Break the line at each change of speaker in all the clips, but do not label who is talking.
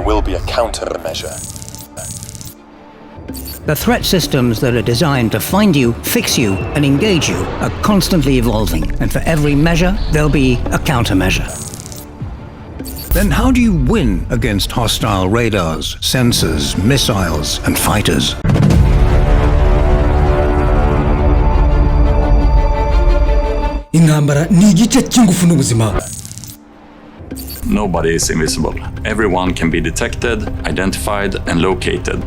will be a countermeasure.
The threat systems that are designed to find you, fix you, and engage you are constantly evolving, and for every measure, there'll be a countermeasure. Then how do you win against hostile radars, sensors, missiles, and fighters?
Intambara ni igice cy'ingufu n'ubuzima.
Nobody is invisible. Everyone can be detected, identified, and located.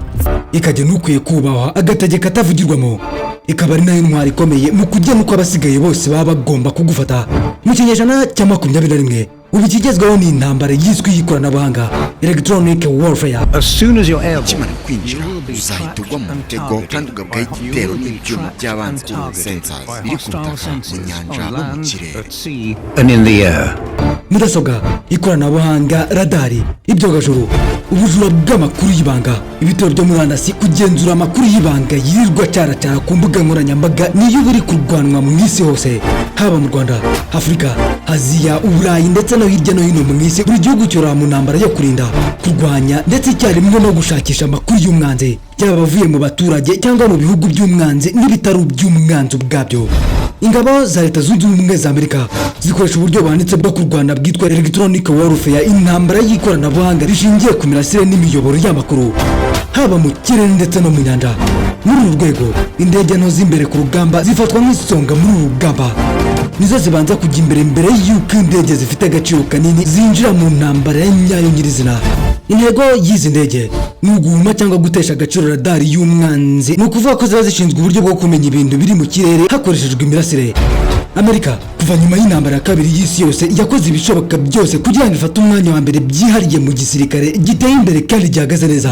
Ikajya n'ukwiye kubahwa agategeka atavugirwamo, ikaba ari nayo ntwari ikomeye mu kugena uko abasigaye bose baba bagomba kugufata. Mu kinyejana cya 21, ubu ikigezweho ni intambara yiswe iy'ikoranabuhanga, electronic warfare.
As soon as you're airborne,
Ukimara kwinjira, uzahita ugwa mu mutego kandi ugabwaho igitero n'ibyuma by'abanzi, sensors, biri ku butaka, mu nyanja no mu kirere.
at sea, and in the air.
Mudasobwa, ikoranabuhanga, radari, ibyogajuru, ubujura bw'amakuru y'ibanga, ibitero byo murandasi, kugenzura amakuru y'ibanga yirirwa acaracara ku mbuga nkoranyambaga, niyo biri kurwanwa mu isi hose, haba mu Rwanda, Afurika, Aziya, Uburayi ndetse no hirya no hino mu isi. Buri gihugu cyorora mu ntambara yo kurinda, kurwanya ndetse icyarimwe no gushakisha amakuru y'umwanzi, yaba abavuye mu baturage cyangwa mu bihugu by'umwanzi n'ibitaro by'umwanzi ubwabyo. Ingabo za Leta Zunze Ubumwe za Amerika zikoresha uburyo buhanitse bwo kurwana bwitwa electronic warfare, intambara y'ikoranabuhanga rishingiye ku mirasire n'imiyoboro y'amakuru, haba mu kirere ndetse no mu nyanja. Muri uru rwego, indege nto z'imbere ku rugamba zifatwa nk'isonga muri uru rugamba. Nizo zibanza kujya imbere mbere y'uko indege zifite agaciro kanini zinjira mu ntambara ya nyayo nyirizina. Intego y'izi ndege ni uguhuma cyangwa gutesha agaciro radari y'umwanzi, ni ukuvuga ko ziba zishinzwe uburyo bwo kumenya ibintu biri mu kirere hakoreshejwe imirasire. Amerika, kuva nyuma y'Intambara ya Kabiri y'Isi Yose, yakoze ibishoboka byose kugira ngo ifate umwanya wa mbere byihariye mu gisirikare giteye imbere kandi gihagaze neza.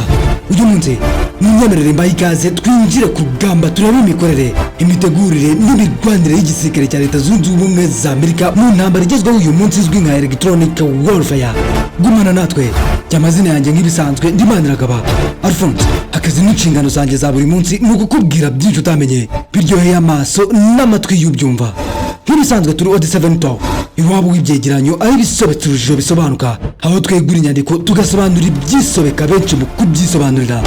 Uyu munsi, munyemerere mbahe ikaze, twinjire ku rugamba, turebe imikorere, imitegurire n'imirwanire y'igisirikare cya Leta Zunze Ubumwe za Amerika mu ntambara igezweho uyu munsi izwi nka electronic warfare. Gumana natwe. Amazina yanjye nk'ibisanzwe ndi Maniragaba Alphonse. Akazi n'inshingano zanjye za buri munsi ni ukukubwira byinshi utamenye, biryoheye amaso n'amatwi y'ubyumva. Nk'ibisanzwe, turi Odi 7 Talk, iwabo w'ibyegeranyo aho ibisobetse urujijo bisobanuka, aho twegura inyandiko tugasobanura ibyisobeka benshi mu kubyisobanurira.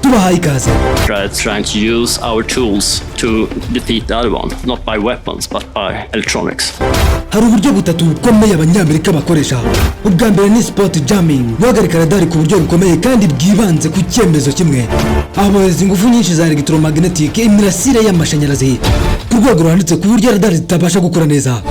Tubahaye ikaze.
Trying to use our tools to defeat the other one, not by weapons, but by electronics.
Hari uburyo butatu bukomeye Abanyamerika bakoresha. Ubwa mbere ni spot jamming, guhagarika radari ku buryo bukomeye kandi bwibanze ku cyemezo kimwe, aho bohereza ingufu nyinshi za electromagnetic, imirasire y'amashanyarazi, ku rwego ruhanitse ku buryo radari zitabasha gukora neza.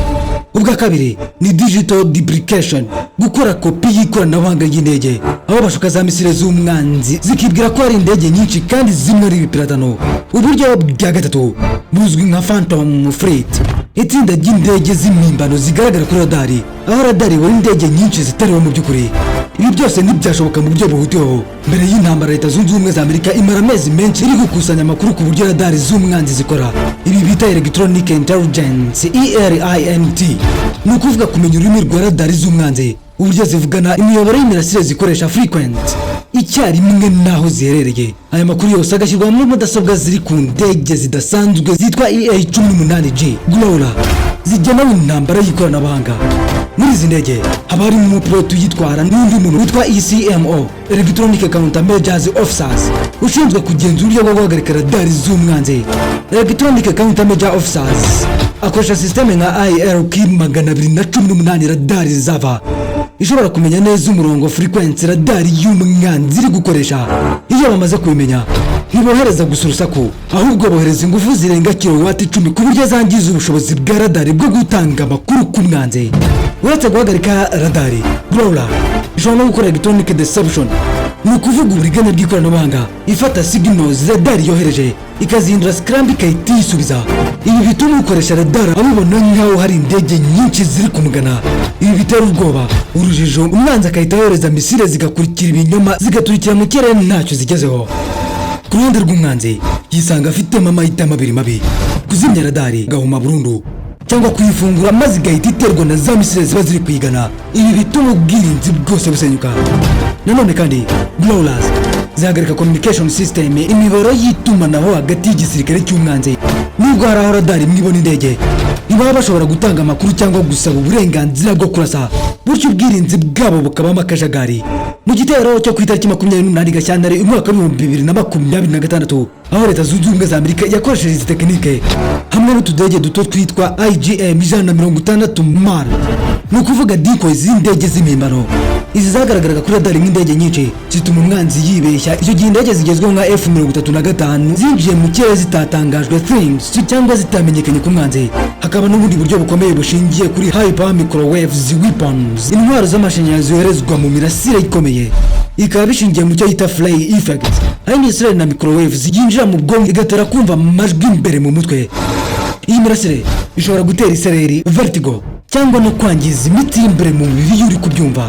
Ubwa kabiri ni digital duplication, gukora kopi y'ikoranabuhanga ry'indege, aho bashuka za misile z'umwanzi zikibwira ko hari indege nyinshi kandi zimwe ari ibipiratano. Uburyo bwa gatatu buzwi nka phantom fleet, itsinda ry'indege z'impimbano zigaragara kuri radari, aho radari ibona indege nyinshi zitariho mu by'ukuri. Ibi byose ntibyashoboka mu buryo buhutiweho mbere y'intambara. Leta Zunze Ubumwe za Amerika imara amezi menshi iri gukusanya amakuru ku buryo radari z'umwanzi zikora, ibi bita electronic intelligence, ELINT, ni ukuvuga kumenya ururimi rwa radari z'umwanzi, uburyo zivugana, imiyoboro y'imirasire zikoresha, frequency icyarimwe n'aho ziherereye. Aya makuru yose agashyirwa muri mudasobwa ziri ku ndege zidasanzwe zitwa EA 18G Growler, zigenewe intambara y'ikoranabuhanga. Muri izi ndege haba harimo umupilote uyitwara n'undi muntu witwa ECMO, Electronic Countermeasures Officers, ushinzwe kugenzura uburyo bwo guhagarika radari z'umwanzi. Electronic Countermeasure Officers akoresha sisiteme nka IRQ 218 radari zava, ishobora kumenya neza umurongo, frequency, radari y'umwanzi iri gukoresha. Iyo bamaze kubimenya, ntibohereza gusa urusaku, ahubwo bohereza ingufu zirenga kilowati 10 ku buryo zangiza ubushobozi bwa radari bwo gutanga amakuru ku mwanzi. Uretse guhagarika radari, Growler ishobora no gukora electronic deception, ni ukuvuga uburiganya bw'ikoranabuhanga, ifata signals radari yohereje ikazihindura scramble, ikahita iyisubiza. Ibi bituma ukoresha radari abibona nk'aho hari indege nyinshi ziri kumugana. Ibi bitera ubwoba, urujijo, umwanzi agahita yohereza misile zigakurikira ibinyoma, zigaturikira mu kirere ntacyo zigezeho. Ku ruhande rw'umwanzi, yisanga afitemo amahitamo abiri mabi: kuzimya radari gahuma burundu, cyangwa kuyifungura maze igahita iterwa na za misile ziba ziri kuyigana. Ibi bituma ubwirinzi bwose busenyuka. Nanone kandi, Growlers zihagarika communication system, imiyoboro y'itumanaho hagati y'igisirikare cy'umwanzi. Nubwo hari aho radari imwe ibona indege, ntibaba bashobora gutanga amakuru cyangwa gusaba uburenganzira bwo kurasa, bityo ubwirinzi bwabo bukabamo akajagari. Mu gitero cyo ku itariki 28 Gashyantare umwaka w'2026, aho Leta Zunze Ubumwe za Amerika yakoresheje izi tekinike hamwe n'utudege duto twitwa IGM 160 MAR, ni ukuvuga decoys z'indege z'impimbano. Izi zagaragaraga kuri radari nk'indege nyinshi, zituma umwanzi yibeshya. Icyo gihe indege zigezweho nka F 35 zinjiye mu kirere zitatangajwe, things cyangwa zitamenyekanye ku mwanzi. Hakaba n'ubundi buryo bukomeye bushingiye kuri high power microwaves weapons, intwaro z'amashanyarazi zoherezwa mu mirasire ikomeye, ikaba bishingiye mu cyo yita Frey effect, aho imirasire na microwaves yinjira mu bwonko igatera kumva amajwi imbere mu mutwe. Iyi mirasire ishobora gutera isereri, vertigo, cyangwa no kwangiza imitsi y'imbere mu mubiri iyo uri kubyumva.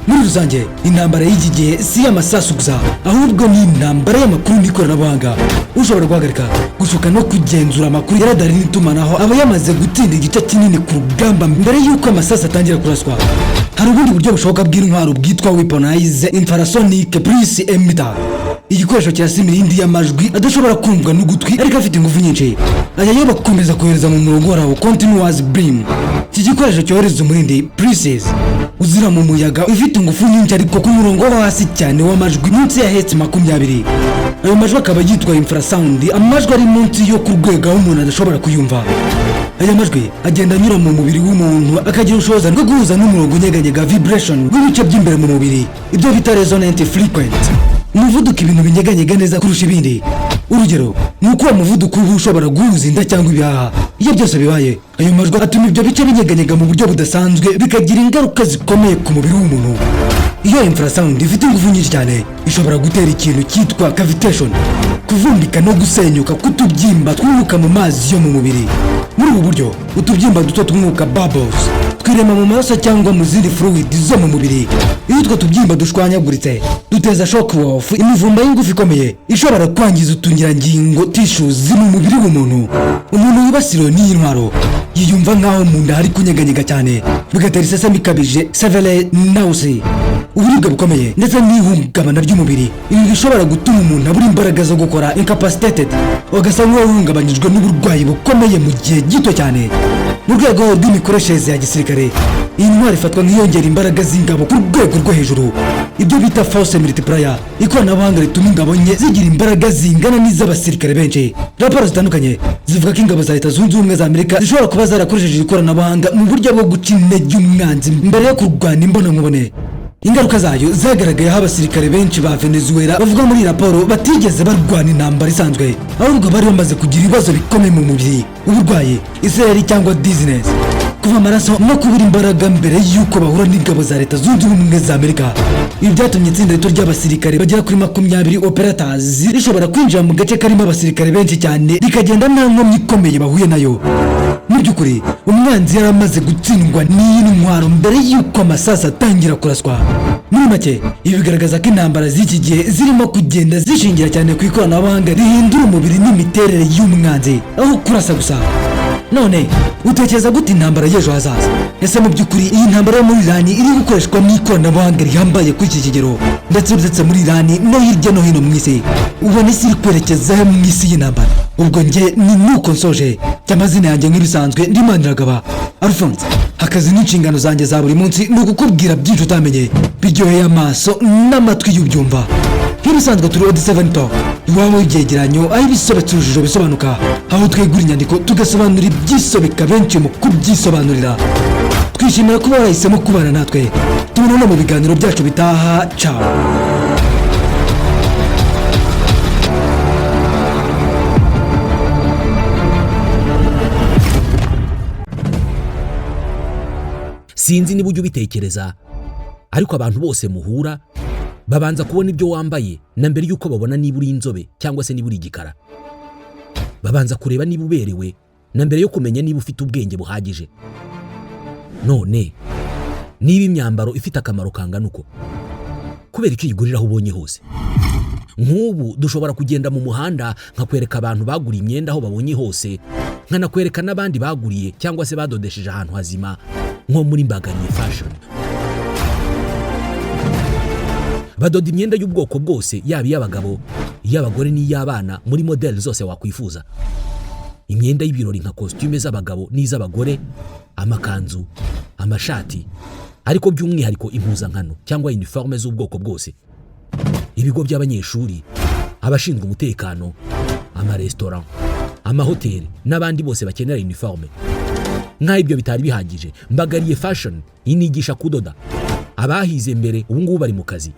Muri rusange, intambara y'iki gihe si iy'amasasu gusa, ahubwo ni intambara y'amakuru n'ikoranabuhanga. Ushobora guhagarika, gushuka no kugenzura amakuru ya radari n'itumanaho aba yamaze gutsinda igice kinini ku rugamba mbere y'uko amasasu atangira kuraswa. Hari ubundi buryo bushoboka bw'intwaro bwitwa weaponized infrasonic pulse emitter, igikoresho kirasa imirindi y'amajwi adashobora kumvwa n'ugutwi ariko afite ingufu nyinshi. Aya yo bakomeza kohereza mu murongo uhoraho, continuous beam. Iki gikoresho cyohereza umurindi, pulses, uzira mu muyaga, ufite ingufu nyinshi ariko ku murongo wo hasi cyane w'amajwi, munsi ya hertz 20. Ayo majwi akaba yitwa infrasound, amajwi ari munsi yo ku rwego aho umuntu adashobora kuyumva. Aya majwi agenda anyura mu mubiri w'umuntu, akagira ubushobozi bwo guhuza n'umurongo unyeganyega, vibration, w'ibice by'imbere mu mubiri, ibyo bita resonant frequency, umuvuduko ibintu binyeganyega neza kurusha ibindi. Urugero ni uko uwo muvuduko uba ushobora guhuza inda cyangwa ibihaha. Iyo byose bibaye, ayo majwi atuma ibyo bice binyeganyega mu buryo budasanzwe, bikagira ingaruka zikomeye ku mubiri w'umuntu. Iyo infrasound ifite ingufu nyinshi cyane, ishobora gutera ikintu cyitwa cavitation, kuvumbika no gusenyuka k'utubyimba twunguka mu mazi yo mu mubiri. Muri ubu buryo, utubyimba duto twunguka, bubbles, twirema mu maraso cyangwa mu zindi fluid zo mu mubiri. Iyo utwo tubyimba dushwanyaguritse, duteza shock wave, imivumba y'ingufu ikomeye ishobora kwangiza utungirangingo, tissues, mu mubiri w'umuntu. Umuntu wibasiriwe n'iyi ntwaro yiyumva nk'aho mu nda hari kunyeganyega cyane, bigatera isesemi ikabije, severe nausea, uburibwe bukomeye ndetse n'ihungabana ry'umubiri. Ibi bishobora gutuma umuntu abura imbaraga zo gukora, incapacitated, ugasa nk'uwahungabanyijwe n'uburwayi bukomeye mu gihe gito cyane. Mu rwego rw'imikoreshereze ya gisirikare, iyi ntwaro ifatwa nk'iyongera imbaraga z'ingabo ku rwego rwo hejuru, ibyo bita force multiplier, ikoranabuhanga rituma ingabo nke zigira imbaraga zingana n'iz'abasirikare benshi. Raporo zitandukanye zivuga ko ingabo za Leta Zunze Ubumwe za Amerika zishobora kuba zarakoresheje ikoranabuhanga mu buryo bwo guca intege umwanzi mbere yo kurwana imbonankubone. Ingaruka zayo zagaragaye aho abasirikare benshi ba Venezuela bavuga muri iyi raporo batigeze barwana intambara isanzwe, ahubwo bari bamaze kugira ibibazo bikomeye mu mubiri, uburwayi, isereri cyangwa dizziness, kuva amaraso no kubura imbaraga mbere y'uko bahura n'ingabo za Leta Zunze Ubumwe za Amerika. Ibi byatumye itsinda rito ry'abasirikare bagera kuri 20 operators rishobora kwinjira mu gace karimo abasirikare benshi cyane, rikagenda nta nkomyi ikomeye bahuye nayo. Mu by'ukuri, umwanzi yari amaze gutsindwa n'iyi ntwaro mbere y'uko amasasu atangira kuraswa. Muri make, ibi bigaragaza ko intambara z'iki gihe zirimo kugenda zishingira cyane ku ikoranabuhanga rihindura umubiri n'imiterere y'umwanzi aho kurasa gusa. None utekereza gute intambara y'ejo hazaza? Ese mu by'ukuri iyi ntambara yo muri Irani iri gukoreshwa n'ikoranabuhanga rihambaye kuri iki kigero, ndetse uretse muri Irani no hirya no hino mu isi, ubona isi iri kwerekeza he mu isi y'intambara? Ubwo njye ni nuko nsoje. Amazina yanjye nk'ibisanzwe ndi Maniragaba Alphonse. Akazi n'inshingano zanjye za buri munsi ni ukukubwira byinshi utamenye, biryoheye amaso n'amatwi y'ubyumva. Nk'ibisanzwe, turi Odi 7 Talk, iwawe w'ibyegeranyo aho ibisobetse urujijo bisobanuka, aho twegura inyandiko tugasobanura ibyisobeka benshi mu kubyisobanurira. Twishimira kuba warahisemo kubana natwe. Tubona mu biganiro byacu bitaha. Ciao.
Sinzi niba ujya ubitekereza, ariko abantu bose muhura babanza kubona ibyo wambaye na mbere y'uko babona niba uri inzobe cyangwa se niba uri igikara. Babanza kureba niba uberewe na mbere yo kumenya niba ufite ubwenge buhagije. None niba imyambaro ifite akamaro kangana uko, kubera icyo uyigurira aho ubonye hose? Nk'ubu dushobora kugenda mu muhanda nkakwereka abantu baguriye imyenda aho babonye hose, nkanakwereka n'abandi baguriye cyangwa se badodesheje ahantu hazima nko muri Mbaganiye Fashion. Badoda imyenda y'ubwoko bwose, yaba iy'abagabo, iy'abagore n'iy'abana, muri modeli zose wakwifuza. Imyenda y'ibirori nka kositime z'abagabo n'iz'abagore, amakanzu, amashati, Ariko by'umwihariko impuzankano cyangwa uniforme z'ubwoko bwose, ibigo by'abanyeshuri, abashinzwe umutekano, amaresitora, amahoteli n'abandi bose bakenera uniforme. Nk'aho ibyo bitari bihagije, Mbagariye Fashion inigisha kudoda. Abahize mbere ubu ngubu bari mu kazi.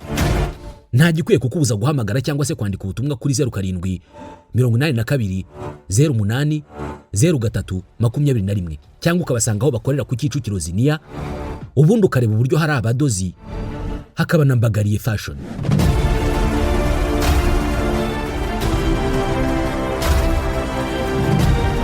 Nta gikwiye kukubuza guhamagara cyangwa se kwandika ubutumwa kuri 0782 08 03 21, cyangwa ukabasanga aho bakorera ku Kicukiro Ziniya, ubundi ukareba uburyo hari abadozi hakaba na Mbagariye Fashion.